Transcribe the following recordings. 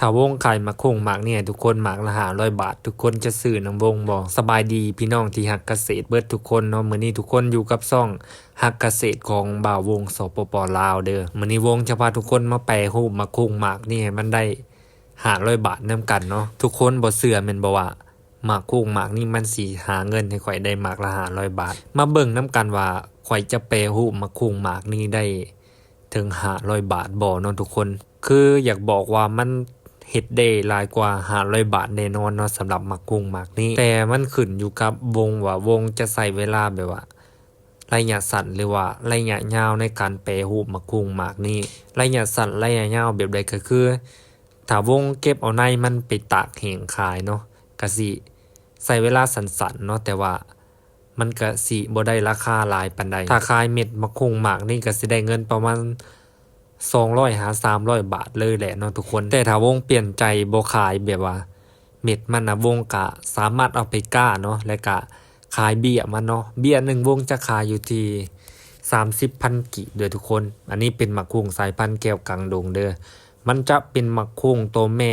ຖ້າວົງຂາຍໝາກໂຄງໝາກນີ້ໃຫ້ທຸກຄົນໝາກລະຫ້າຮ້ອຍບາດ ທຸກຄົນຈະຊື້ນຳວົງບໍ່? ສະບາຍດີພີ່ນ້ອງທີ່ຮັກກະເສດເບິດທຸກຄົນເນາະ, ມື້ນີ້ທຸກຄົນຢູ່ກັບຊ່ອງຮັກກະເສດຂອງບ່າວວົງ ສປປ ລາວ ເດີ. ມື້ນີ້ວົງຈະພາທຸກຄົນມາແປຮູບໝາກໂຄງໝາກນີ້ໃຫ້ມັນໄດ້ຫ້າຮ້ອຍບາດນຳກັນເນາະ. ທຸກຄົນບໍ່ເຊື່ອແມ່ນບໍ່ວ່າ ໝາກໂຄງໝາກນີ້ມັນຊິຫາເງິນໃຫ້ຂ້ອຍໄດ້ໝາກລະຫ້າຮ້ອຍບາດ. ມາເບິ່ງນຳກັນວ່າຂ້ອຍຈະແປຮູບໝາກໂຄງໝາກນີ້ໄດ້ເຖິງຫ້າຮ້ອຍບາດບໍ່ເນາະທຸກຄົນ. ຄືຢາກບອກວ່າມັນເຮັດໄດ້ຫຼາຍກວ່າຫ້າຮ້ອຍບາດແນ່ນອນເນາະ ສຳລັບໝາກໂຄງໝາກນີ້, ແຕ່ມັນຂຶ້ນຢູ່ກັບວົງວ່າວົງຈະໃຊ້ເວລາແບບວ່າໄລຍະສັ້ນ ຫຼືວ່າໄລຍະຍາວໃນການແປຮູບໝາກໂຄງໝາກນີ້. ໄລຍະສັ້ນໄລຍະຍາວແບບໃດ? ກໍຄື ຖ້າວົງເກັບເອົາໃນມັນໄປຕາກແຫ້ງຂາຍເນາະ ກະຊິໃຊ້ເວລາສັ້ນໆເນາະ, ແຕ່ວ່າມັນກະຊິບໍ່ໄດ້ລາຄາຫຼາຍປານໃດ. ຖ້າຂາຍເມັດໝາກໂຄງໝາກນີ້ກະຊິໄດ້ເງິນປະມານສອງຮ້ອຍຫາສາມຮ້ອຍບາດເລີຍແຫຼະເນາະທຸກຄົນ. ແຕ່ຖ້າວົງປ່ຽນໃຈບໍ່ຂາຍແບບວ່າເມັດມັນນະ, ວົງກະສາມາດເອົາໄປກ້າເນາະ ແລະກະຂາຍເບ້ຍມັນເນາະ. ເບ້ຍໜຶ່ງວົງຈະຂາຍຢູ່ທີ່ສາມສິບພັນກີບເດີທຸກຄົນ. ອັນນີ້ເປັນໝາກໂຄງສາຍພັນແກ້ວກາງດົງເດີ. ມັນຈະເປັນໝາກໂຄງໂຕແມ່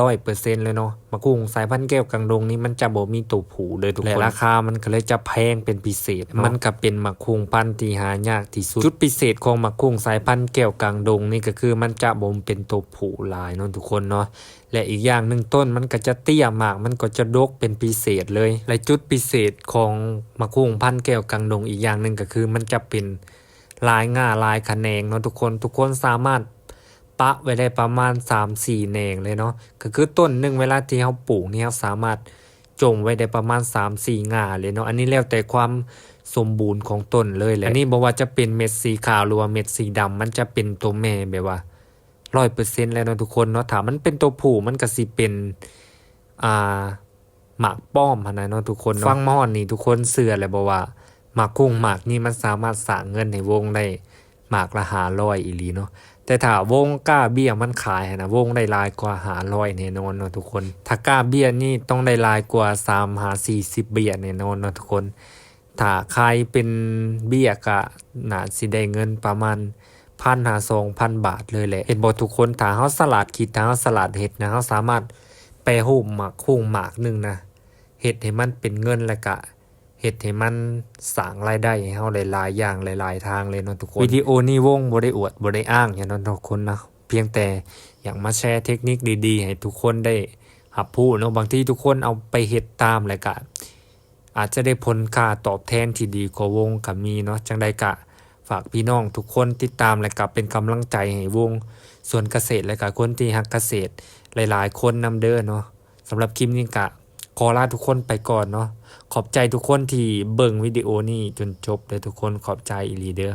ຮ້ອຍເປີເຊັນເລີຍເນາະ. ໝາກໂຄງສາຍພັນແກ້ວກາງດົງນີ້ມັນຈະບໍ່ມີໂຕຜູ້ເດີທຸກຄົນ ແລະລາຄາມັນກໍເລີຍຈະແພງເປັນພິເສດເນາະ. ມັນກໍເປັນໝາກໂຄງພັນທີ່ຫາຍາກທີ່ສຸດ. ຈຸດພິເສດຂອງໝາກໂຄງສາຍພັນແກ້ວກາງດົງນີ້ກໍຄືມັນຈະບໍ່ເປັນໂຕຜູ້ຫຼາຍເນາະທຸກຄົນເນາະ, ແລະອີກຢ່າງໜຶ່ງຕົ້ນມັນກໍຈະເຕ້ຍ, ໝາກມັນກໍຈະດົກເປັນພິເສດເລີຍ. ແລະຈຸດພິເສດຂອງໝາກໂຄງພັນແກ້ວກາງດົງອີກຢ່າງໜຶ່ງກໍຄືມັນຈະເປັນ ຫຼາຍງ່າຫຼາຍຂະແໜງເນາະທຸກຄົນ. ທຸກຄົນສາມາດປະໄວ້ໄດ້ປະມານສາມສີ່ແໜງເລີຍເນາະ. ກໍຄືຕົ້ນໜຶ່ງເວລາທີ່ເຮົາປູກນີ້ ເຮົາສາມາດຈົ່ມໄວ້ໄດ້ປະມານສາມສີ່ງ່າເລີຍເນາະ. ອັນນີ້ແລ້ວແຕ່ຄວາມສົມບູນຂອງຕົ້ນເລີຍແຫຼະ. ອັນນີ້ບໍ່ວ່າຈະເປັນເມັດສີຂາວ ຫຼືວ່າເມັດສີດຳ ມັນຈະເປັນໂຕແມ່ແບບວ່າຮ້ອຍເປີເຊັນແລ້ວເນາະທຸກຄົນເນາະ. ຖ້າມັນເປັນໂຕຜູ້ ມັນກໍຊິເປັນ ອ່າ ໝາກປ້ອມຫັ້ນນະເນາະທຸກຄົນເນາະ. ຟັງມາຮອດນີ້ ທຸກຄົນເຊື່ອແລ້ວບໍ່ວ່າ ໝາກໂຄງໝາກນີ້ມັນສາມາດສ້າງເງິນໃຫ້ວົງໄດ້ໝາກລະຫ້າຮ້ອຍອີ່ຫຼີເນາະ? ແຕ່ຖ້າວົງກ້າເບ້ຍມັນຂາຍຫັ້ນນະ, ວົງໄດ້ຫຼາຍກວ່າຫ້າຮ້ອຍແນ່ນອນເນາະທຸກຄົນ. ຖ້າກ້າເບ້ຍນີ້ຕ້ອງໄດ້ຫຼາຍກວ່າສາມຫາສີ່ສິບເບ້ຍແນ່ນອນເນາະທຸກຄົນ. ຖ້າຂາຍເປັນເບ້ຍກະໜ້າຊິໄດ້ເງິນປະມານພັນຫາສອງພັນບາດເລີຍແຫຼະ. ເຫັນບໍ່ທຸກຄົນ? ຖ້າເຮົາສະຫຼາດຄິດ, ຖ້າເຮົາສະຫຼາດເຮັດນະ, ເຮົາສາມາດແປຮູບໝາກໂຄງໝາກໜຶ່ງນະ ເຮັດໃຫ້ມັນເປັນເງິນ ແລ້ວກະເຮັດໃຫ້ມັນສ້າງລາຍໄດ້ໃຫ້ເຮົາຫຼາຍໆຢ່າງ ຫຼາຍໆທາງເລີຍເນາະທຸກຄົນ. ວິດີໂອນີ້ວົງບໍ່ໄດ້ອວດ ບໍ່ໄດ້ອ້າງຫຍັງເນາະທຸກຄົນເນາະ, ພຽງແຕ່ຢາກມາແຊເທັກນິກດີໆໃຫ້ທຸກຄົນໄດ້ຮັບຮູ້ເນາະ. ບາງທີທຸກຄົນເອົາໄປເຮັດຕາມ ແລ້ວກະອາດຈະໄດ້ຜົນຄ່າຕອບແທນທີ່ດີກວ່າວົງກໍມີເນາະ. ຈັ່ງໃດກະຝາກພີ່ນ້ອງທຸກຄົນຕິດຕາມ ແລ້ວກະເປັນກຳລັງໃຈໃຫ້ວົງສວນກະເສດ ແລ້ວກະຄົນທີ່ຮັກກະເສດຫຼາຍໆຄົນນຳເດີເນາະ. ສຳລັບຄລິບນີ້ກະຂໍລາທຸກຄົນໄປກ່ອນເນາະ. ຂອບໃຈທຸກຄົນທີ່ເບິ່ງວິດີໂອນີ້ຈົນຈົບເດີທຸກຄົນ, ຂອບໃຈອີ່ຫຼີເດີ.